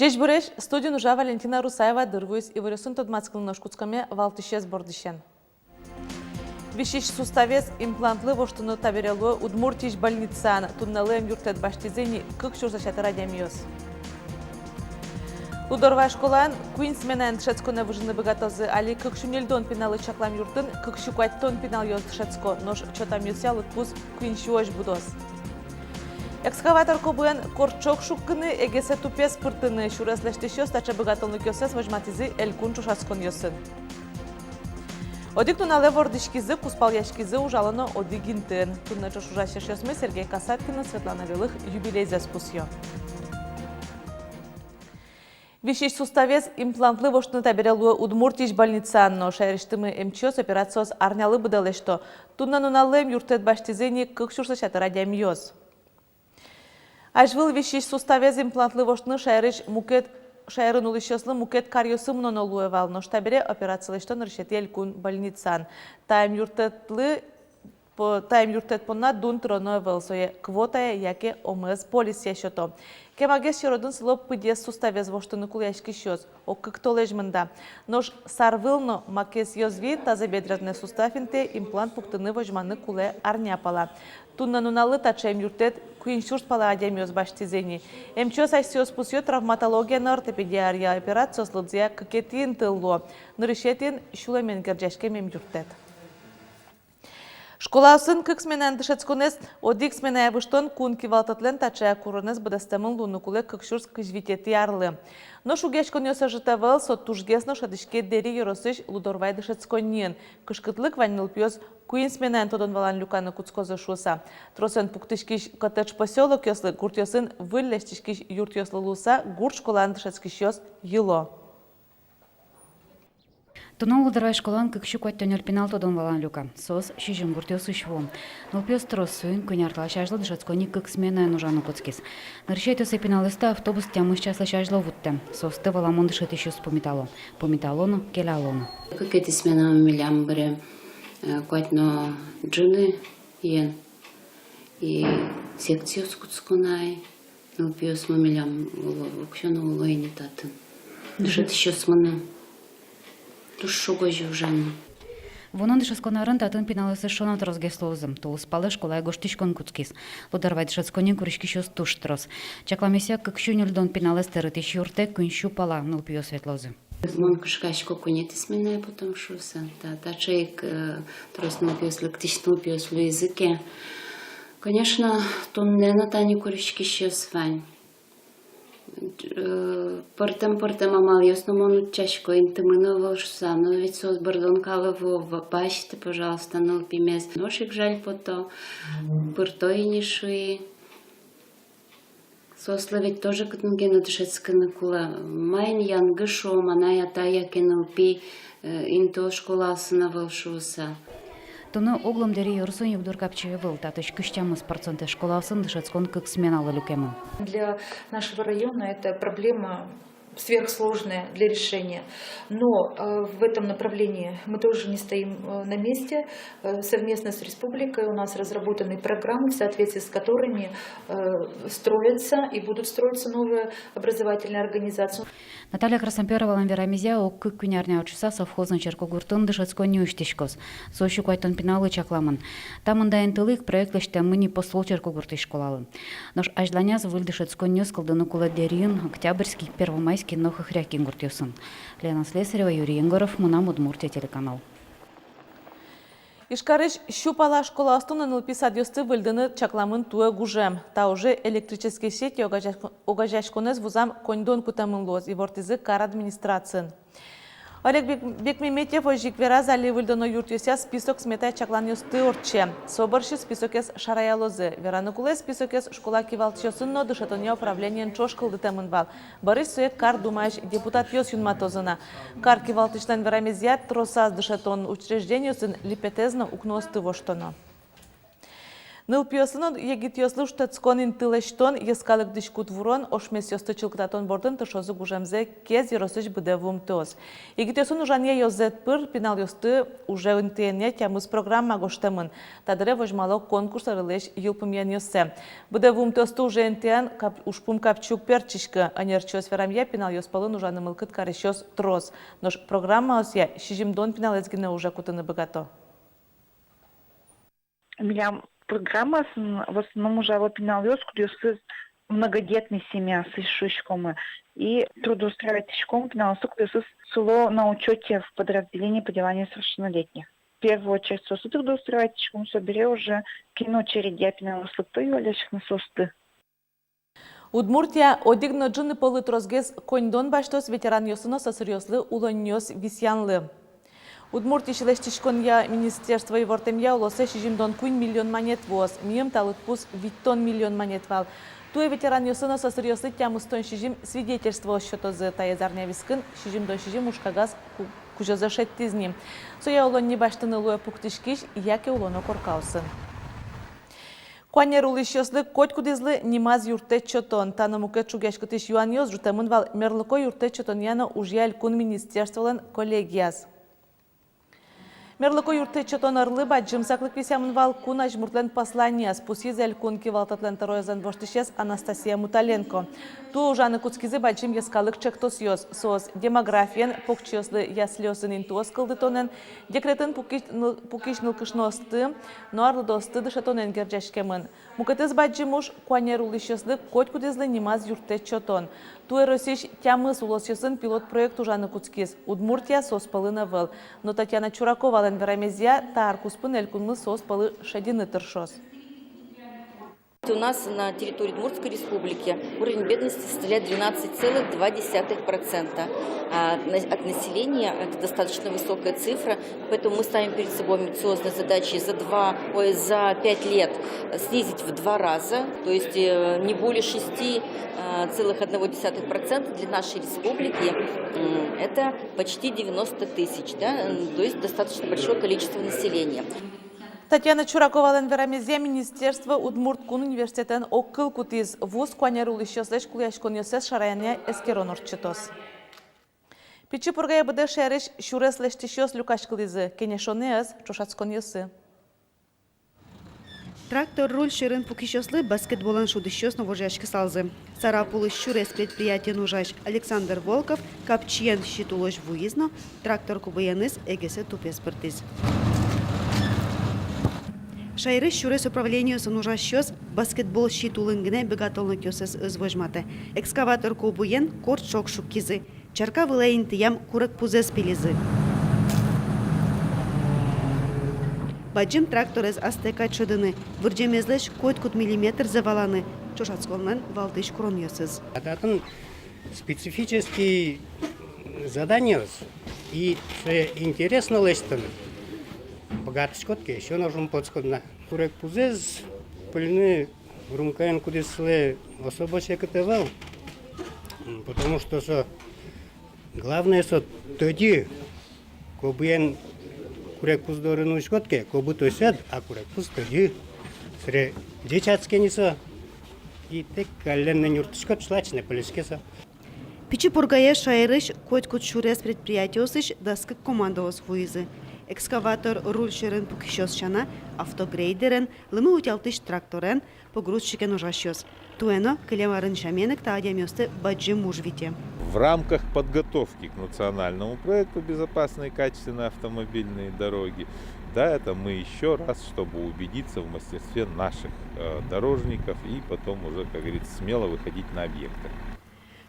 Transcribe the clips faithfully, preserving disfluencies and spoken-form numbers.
Ӟечбуресь! Студиын ужа Валентина Русаева. Дыр вуиз иворъёсын тодматскыны. Нош кутскоме валтӥсез бордысен. Висись суставез имплантлы воштыны табере луэ Удмуртиысь больницаын. Туннэлы эмъюрттэт басьтӥзы ини кык сюрслэсь ятыр адямиос. Лудорвай школаын куинь сменаен дышетсконэ выжыны быгатозы. Али кык сю ньыльдон пиналлы чаклам юртын кык сю куатьтон пиналъёс дышетско, нош чотамъёсъя лыдпус куинь сюозь будоз. Экскаватор кобуен корчок шуккыны, эгесэ тупез пыртыны. Сюрес лэсьтӥсьёс таӵе быгатонлыкъёссэс возьматӥзы элькун ӵошатсконъёсын. Одӥг нуналэ вордӥськизы, кузпалъяськизы, ужало но одӥг интыын. Туннэ ӵош ужась эшъёсмы Сергей Касаткин но Светлана Белых юбилейзэс пусъё. Висись суставез имплантлы воштыны табере луэ Удмуртиысь больницаын. Нош шаерысьтымы эмчиос операциос арнялы быдэ лэсьто. Туннэ нуналлы эмъюрттэт басьтӥзы ини кык сюрслэсь ятыр адямиос. Азьвыл висись суставез имплантлы воштыны шаерысь мукет, шаерын улӥсьёслы мукет каръёсы мыноно луэ вал. Нош табере операция лэсьто нырысетӥ элькун больницаын. Та эмъюрттэтлы по-, та эмъюрттэт понна дун тыроно ӧвӧл, сое квотая яке ОМС полисъя сёто. Кемагес черодын сыло пыдез суставез воштыны кулэяськисьёс, ог кык толэзь мында. Нош сарвыл но макез ёзви, тазобедренной сустав интые имплант пуктыны возьманы кулэ арня пала. Туннэ нуналлы таӵе эмъюрттэт куинь сюрс пала адямиос басьтӥзы ини. Эмчиос асьсэос пусъё, травматология но ортопедия аръя операциос лыдзыя кыкетӥ интыын луо. Нырысетӥын сюлэмен герӟаськем эмъюрттэт. Школаосын кык сменаен дышетсконэз одӥг сменае выжтон кун кивалтэтлэн таӵе куронэз быдэстэмын луыны кулэ кык сюрс кызь витетӥ арлы. Нош шугъяськонъёс ӧжыт ӧвӧл, со тужгес но шӧдӥське Дэри ёросысь Лудорвай дышетсконниын. Кышкытлык вань нылпиос куинь сменаен тодон-валан люканы кутскозы шуыса. Тросэн пуктӥськись коттедж посёлокъёслы, гуртъёсын выль лэсьтӥськись юртъёслы луыса, гурт школаын дышетскисьёс йыло. Туннэ Лудорвай школаын кык сю куатьтон ньыль пинал тодон-валан люка. Соос сизьым гуртъёсысь вуо. Нылпиос трос, соин куинь ар талэсь азьло дышетсконни кык сменаен ужаны кутскиз. Нырысетӥосыз пиналъёсты автобус тямыс часлэсь азьло вуттэ. Соосты валамон дышетӥсьёс пумитало. Пумитало но, келяло но. Кыкетӥ сменамы милям быре, э, куать но ӝыны эн. И секциос кутско на ай. Нылпиосмы милям уло, уксё но уло ини татын. Мгм. Дышетӥсьёсмы но туж шуг озьы ужаны. Вуоно дышетскон арын татын пиналъёс эшшо но тросгес луозы. Тулыспалэ школае гожтӥськон кутскиз. Лудорвай дышетсконни куриськисьёс туж трос. Чакламъёсъя, кык сю ньыльдон пиналэз тэрытӥсь юртэ куинь сю пала нылпиос ветлозы. Мон кышкасько, куинетӥ сменае потом шуыса. Та, таӵе ик, э, трос нылпиос, лыктӥсь нылпиос луизы ке. Конечно, туннэ но тани куриськисьёс вань. Э, пӧртэм-пӧртэм амалъёс но мон утчасько, интымы но ӧвӧл шуыса, но ведь соос бӧрдон калэ вуо, ва-, басьты, пожалуйста, нылпимес. Нош ик жаль пото, пырто ини шуи. Соослы ведь тоже кытын ке но дышетскыны кулэ. Маин янгыш шуом, анай-атай яке нылпи, э, интыос школаосын ӧвӧл шуыса. Туннэ оглом Дэри ёросын югдур капчи ӧвӧл, татысь кызь тямыс процентэз школаосын дышетскон кык сменалы люкемын. Для нашего района это проблема сверхсложная для решения. Но, э, в этом направлении мы тоже не стоим, э, на месте. Э, совместно с республикой у нас разработаны программы, в соответствии с которыми, э, строятся и будут строиться новые образовательные организации. Наталья Красноперовалэн верамезъя, ог кык-куинь арня ортчыса совхозын, черкогуртын дышетсконни усьтӥськоз. Со сю куатьтон пиналы чакламын. Та мында интылы ик проект лэсьтэмын ини Посол черкогуртысь школалы. Нош азьланяз выль дышетсконниос кылдыны кулэ Дэриын, Октябрьский, Первомайский но Хохрякин гуртъёсын. Лена Слесарева, Юрий Егоров, «Мынам Удмуртие» телеканал. Ижкарысь сю пала школаостын нылпи садъёсты выльдыны чакламын туэ гужем. Та уже электрической сеть огазеяськонэз вузам коньдон кутэмын луоз, ивортӥзы кар администрациын. Олег Бек-, Бекмеметьев озьы ик вераз, али выльдоно юртъёсъя список-смета чакланъёсты ортче. Со бӧрсьы списокез шараялозы. Вераны кулэ, списокез школа кивалтӥсьёсын но дышетонъя управлениен ӵош кылдытэмын вал. Бӧрысь сое Кар Думаысь депутатъёс юнматозы на. Кар кивалтӥсьлэн верамезъя, тросаз дышетон учреждениосын липетэз но укноосты воштоно. Нылпиослы но егитъёслы шутэтскон инты лэсьтон, йӧскалык дӥськут вурон, ошмесъёсты чылкытатон бордын тыршозы гужемзэ Кез ёросысь быдэ вуымтэос. Егитъёсын ужанъя ёзэт пыр пиналъёсты уже интыенъя тямыс программа гожтэмын. Та дыре возьмало конкурс ӧрылэсь йылпумъянъёссэ. Быдэ вуымтэосты уже интыян кап-, ужпум капчи уг бертчиськы. Ӧнерчиос верамъя, пиналъёс пӧлын ужаны мылкыд карисьёс трос. Нош программаосъя сизьымдон пиналэз гинэ уже кутыны быгато. Милям программаосын в основном ужало пиналъёс, кудъёсыз многодетной семьяосысь, шуиськомы. И трудоустраивать кариськом пиналъёсты, кудъёсыз сыло на учёте в подразделении по делам несовершеннолетних. В первую очередь соослы трудоустраивать кариськом, собере уже кин очередья пиналъёс лыкто юалляськыны, соосты. Удмуртия одӥг но ӝыны пӧлы тросгес коньдон басьтоз ветеранъёслы но сӧсыръёслы улонниос висъянлы. Удмуртиысь лэсьтӥськонъя министерство ивортэмъя, улосэ сизьымдон куинь миллион манет вуоз, миым та лыдпус витьтон миллион манет вал. Туэ ветеранъёслы но сӧсыръёслы тямыстон сизьым свидетельствоос сётозы, тае зарня вискын сизьымдон сизьым ужкагаз ку-, кузёзэ шедьтӥз ни. Соя улонни басьтыны луэ пуктӥськись яке улоно коркаосын. Куанер улӥсьёслы котькудӥзлы нимаз юрттэт сётон. Та но мукет шугъяськытӥсь юанъёс ӝутэмын вал мерлыко юрттэт сётонъя но ужъя элькун министерстволэн коллегияз. Мерлыко юрттэт сётон ӧрлы бадӟым саклык висъямын вал кун азьмуртлэн посланияз, пусйиз элькун кивалтэтлэн тӧроезлэн воштӥсез Анастасия Муталенко. Туэ ужаны кутскизы бадӟым йӧскалык чектосъёс. Соос: демографиен, покчиослы яслиосын интыос кылдытонэн, декретын пукись ныл-, пукись нылкышноосты но арлыдоосты дышетонэн герӟаськемын. Мукетыз бадӟым уж — куанер улӥсьёслы котькудӥзлы нимаз юрттэт сётон. Туэ Россиысь тямыс улосъёсын пилот проект ужаны кутскиз, Удмуртия соос пӧлын ӧвӧл. Но Татьяна Чураковалэн верамезъя, та ар куспын элькунмы соос пӧлы шедьыны тыршоз. У нас на территории Удмуртской Республики уровень бедности составляет двенадцать целых два десятых процента, а, на-, от населения. Это достаточно высокая цифра, поэтому мы ставим перед собой амбициозные задачи за два, ой, за пять лет снизить в два раза, то есть, э, не более шести, э, целых одного десятых процента для нашей республики, м, это почти девяносто тысяч, да, м, то есть достаточно большое количество населения. Татьяна Чураковалэн верамезъя, министерство Удмурт кун университетэн огкыл кутӥз, вуз куанер улӥсьёслэсь кулэяськонъёссэс шараянъя эскерон ортчытоз. Пичи Пургае быдэ шаерысь сюрес лэсьтӥсьёс люкаськылӥзы, кенешонэ ӧз, ӵошатсконъёсы. Трактор руль сьӧрын пукисьёслы баскетболэн шудӥсьёс но вожъяськысалзы. Сарапулысь сюрес предприятиын ужась Александр Волков капчиен щит улозь вуиз но трактор кубыеныз эгесэ тупез пыртӥз. Шаерысь сюрес управлениосын ужасьёс баскетбол щит улын гинэ быгатонлыкъёссэс ӧз возьматэ. Экскаватор кубыен корт шог шуккизы. Чарка вылэ интыям курегпузэз пилизы. Бадӟым тракторез астэ кадь шӧдыны, вырӟемезлэсь котькуд миллиметрзэ валаны — ӵошатсконлэн валтӥсь куронъёсыз. А татын специфический заданиос, и сое интересно лэсьтыны. Быгатӥськод ке, ещё но шумпотӥськод на. Курегпузэз пилыны румкаен кудӥз сылэ особо секыт ӧвӧл, м, потому что со, главное, со тӧдьы. Кобыен курегпуз доры нуиськод ке, кобы тӧсед, а курегпуз тӧдьы. Сэре ӟеч адске ни со. И тэк каллен но нюрттӥськод, ӵлач но пӧльыське со. Пичи Пургае шаерысь котькуд сюрес предприятиосысь дас кык командаос вуизы. Экскаватор руль сьӧрын пукисьёс сяна, автогрейдерен, лымы утялтӥсь тракторен, погрузчикен ужасьёс. Туэ но, кылем арын сямен ик, та адямиосты бадӟым уж вите. В рамках подготовки к национальному проекту «Безопасные и качественные автомобильные дороги», да, это мы ещё раз, чтобы убедиться в мастерстве наших, э, дорожников и потом уже, как говорится, смело выходить на объекты.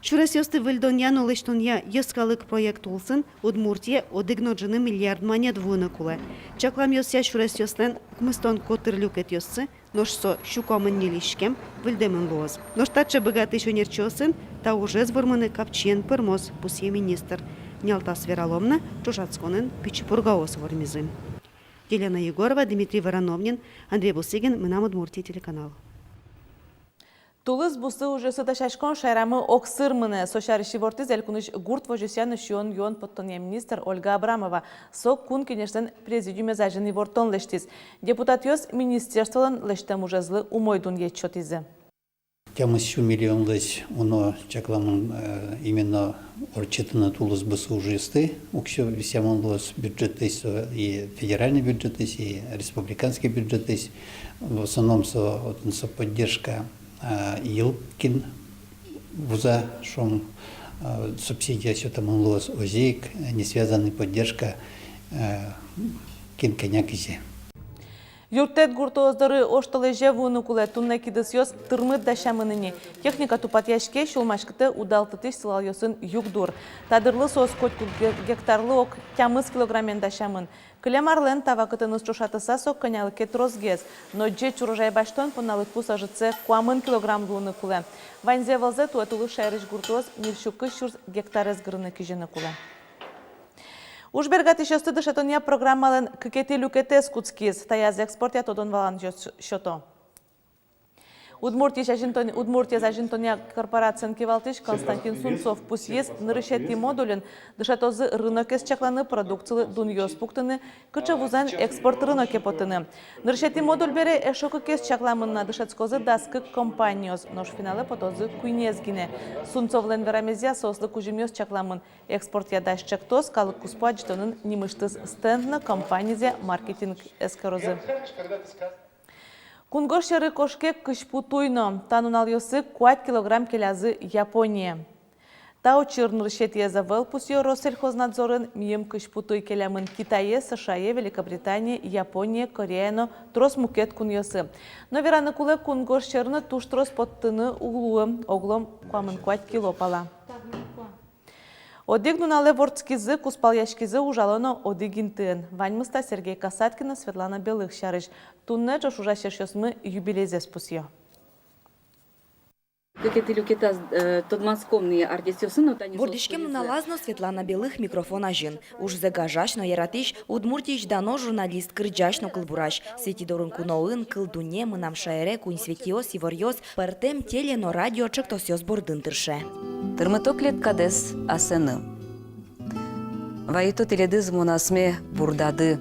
Сюресъёсты выльдонъя но лэсьтонъя йӧскалык проект улсын Удмуртие одӥг но ӝыны миллиард манет вуыны кулэ. Чакламъёсъя, сюресъёслэн укмыстон котыр люкетъёссы, нош со сю куамын ньыль иськем, выльдэмын луоз. Нош таӵе быгатӥсь ӧнерчиосын та ужез вормыны капчиен пӧрмоз, пусъе министр. Нялтас вералом на, ӵошатсконын Пичи Пургаос вормизы. Елена Егорова, Дмитрий Вороновнин, Андрей Бусыгин, «Мынам Удмуртие» телеканал. Тулыс бусы ужъёсы дасяськон шаерамы огсыр мынэ. Со сярысь ивортӥз элькунысь гурт возёсъя но сиён-юон поттонъя министр Ольга Абрамова. Со Кун Кенешлэн президиумез азьын ивортон лэсьтӥз. Депутатъёс министерстволэн лэсьтэм ужезлы умой дунъет сётӥзы. Тямыс сю миллионлэсь уно чакламын, э, именно ортчытыны тулыс бусы ужъёсты. Уксё висъямын луоз бюджетысь, со и федеральный бюджетысь, и республиканский бюджетысь. В основном со, вот, со поддержка, э, йылпумъя вуза, шуом, э, субсидия сётэмын луоз, озьы ик, э, не связанный поддержка, э, кин кӧня кизэ. Юрттэт гуртоос доры оштолэзе вуыны кулэ. Туннэ кидысъёс тырмыт дасямын ини. Техника тупатъяське, сюлмаськытэ удалтытӥсь сылалъёсын югдур. Та дырлы соос котькуд ге-, гектарлы ог тямыс килограммен дасямын. Кылем арлэн та вакытэныз ӵошатыса со кӧнялы ке тросгес. Но ӟеч урожай басьтон понна лыдпус ӧжытсэ куамын килограмм луыны кулэ. Ваньзэ-валзэ туэ тулыс шаерысь гуртоос ньыль сю кызь сюрс гектарез гырыны кизьыны кулэ. Уж бергатӥсьёсты дышетонъя программалэн кыкетӥ люкетэз кутскиз. Таяз экспортъя тодон-валанъёс сёто. Удмуртиез азинтон-, Удмуртиез азинтонъя корпорациен кивалтӥсь Константин Сунцов пусйиз: нырысетӥ модульын дышетозы рынокез чакланы, продукцилы дунъёс пуктыны, кыӵе вузэн экспорт рыноке потыны. Нырысетӥ модуль бере эшшо кыкез чакламын на, дышетскозы дас кык компаниос, нош финалэ потозы куинез гинэ. Сунцовлэн верамезъя, соослы кузьымъёс чакламын: экспортъя дась чектос, калык куспо адӟытонын нимысьтыз стенд но компанизэ маркетинг эскерозы. Кунгож сьӧры кошке кызьпу туй но. Та нуналъёсы куать килограмм келязы Японие. Та учыр нырысетӥез ӧвӧл, пусъё Россельхознадзорын. Мийым кызьпу туй келямын Китае, С Ш А-е, Великобритание, Японие, Корее но трос мукет кунъёсы. Но вераны кулэ, кунгож сьӧрын туж трос поттыны уг луы, оглом куамын куать кило пала. Одӥг нуналэ вордскизы, кузпалъяськизы, ужало но одӥг интыын. Ваньмыз та Сергей Касаткин но Светлана Белых сярысь. Туннэ ӵош ужась эшъёсмы юбилейзэс пусъё. Кыкетӥ люкетаз, э, тодматском ни артистъёсын, но тани... Вордӥськем нуналаз но Светлана Белых микрофон азьын. Ужзэ гажась но яратӥсь, Удмуртиысь дано журналист, кырӟась но кылбурась. Сӥти дорын куноын, кыл дунне, мынам шаере, куинь Светиос, иворъёс, пӧртэм теле но радио чектосъёс бордын тырше. Тырмыто клеткадэс асэны. Вайыто тӥледыз мон асме бурдады.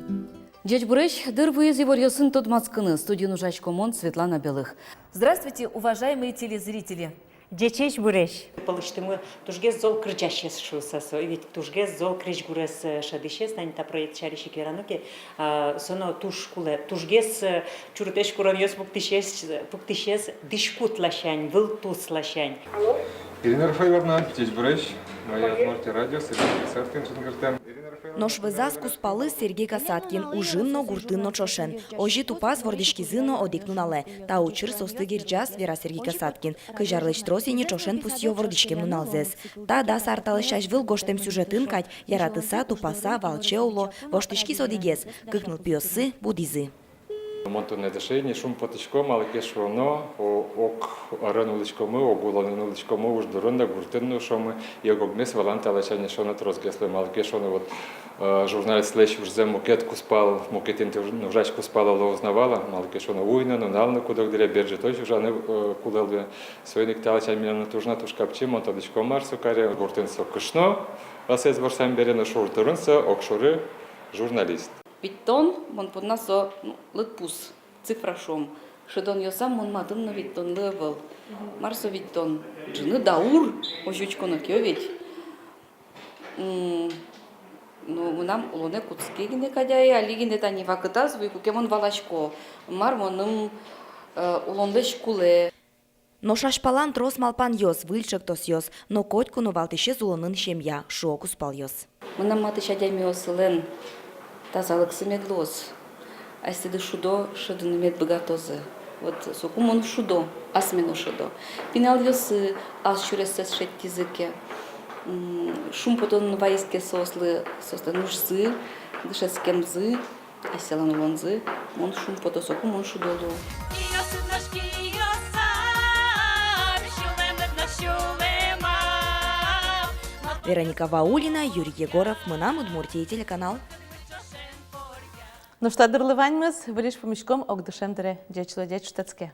Ӟечбуресь, дыр вуиз иворъёсын тодматскыны. Студиын ужасько мон, Светлана Белых. Здравствуйте, уважаемые телезрители! Ӟечесь-буресь! Пӧлысьтымы тужгес зол кырӟасез шуыса со, и ведь тужгес зол крезьгурез, э, шӧдӥсез. Тани та проект сярысь ик верано ке, а, со но туж кулэ. Тужгес, э, чурытэсь куронъёс пуктӥсез, пуктӥсез дӥськут ласянь, вылтус ласянь. Алло? Ирина Рафаиловна, ӟечбуресь! Моя Удмуртия радио, Сергей Касаткин, Шунгыртэн. Нош вӧзаз кузпалыз Сергей Касаткин ужын но, гуртын но ӵошен. Озьы тупаз вордӥськизы но одӥг нуналэ. Та учыр соосты герӟаз, вера Сергей Касаткин. Кызь арлэсь трос ини ӵошен пусъё вордӥськем нуналзэс. Та дас ар талэсь азьвыл гожтэм сюжетын кадь, яратыса, тупаса, валче уло, воштӥськиз одӥгез, кык нылпиоссы будӥзы. Мон туннэ дыше ини шумпотӥсько, малы ке шуоно, о-, ог арын улӥськомы, ог улонын улӥськомы, уж дурын но, гуртын но, шуомы, и ог-огмес валан та ласянь эшшо но тросгес луэ, малы ке шуоно, вот, э, журналистлэсь ужзэ мукет кузпал, мукет инты уж-, ужась кузпал оло уз на вала, малы ке шуоно, уй но, нунал но куд-ог дыре бер ӝытозь ужаны, э, кулэ луэ. Соин ик та ласянь милемлы туж но туж капчи, мон тодӥсько, мар со каре, гуртын со кышно ӧсэз ворсам бере, но шур дурын со огшоры журналист. Витьтон мон понна со, ну, лыдпус, цифра шуом. Шӧдонъёсам мон мадым но витьтонлы ӧвӧл. Мар со витьтон? Ӝыны даур, озьы учконо ке, о ведь. М, ну, мынам улонэ кутске гинэ кадь ай, али гинэ тани вакытаз вуи, куке мон валасько, мар мыным, э, улонлэсь кулэ. Нош азьпалан трос малпанъёс, выль чектосъёс, но котьку но валтӥсез улонын семья, шуо кузпалъёс. Мынам матысь адямиослэн тазалыксы мед луоз, асьсэды шудо шӧдыны мед быгатозы. Вот соку мон шудо, асме но шудо. Пиналъёсы ас сюрессэс шедьтӥзы ке, м, шумпотон вайиз ке соослы, соослэн ужзы, дышетскемзы, асьсэлэн улонзы, мон шумпото, соку мон шудо луо. Вероника Ваулина, Юрий Егоров, «Мынам Удмуртие» телеканал. Нош та дырлы ваньмыз, выльысь пумиськом ог дышем дыре. Ӟеч луэ, ӟеч шутэтске.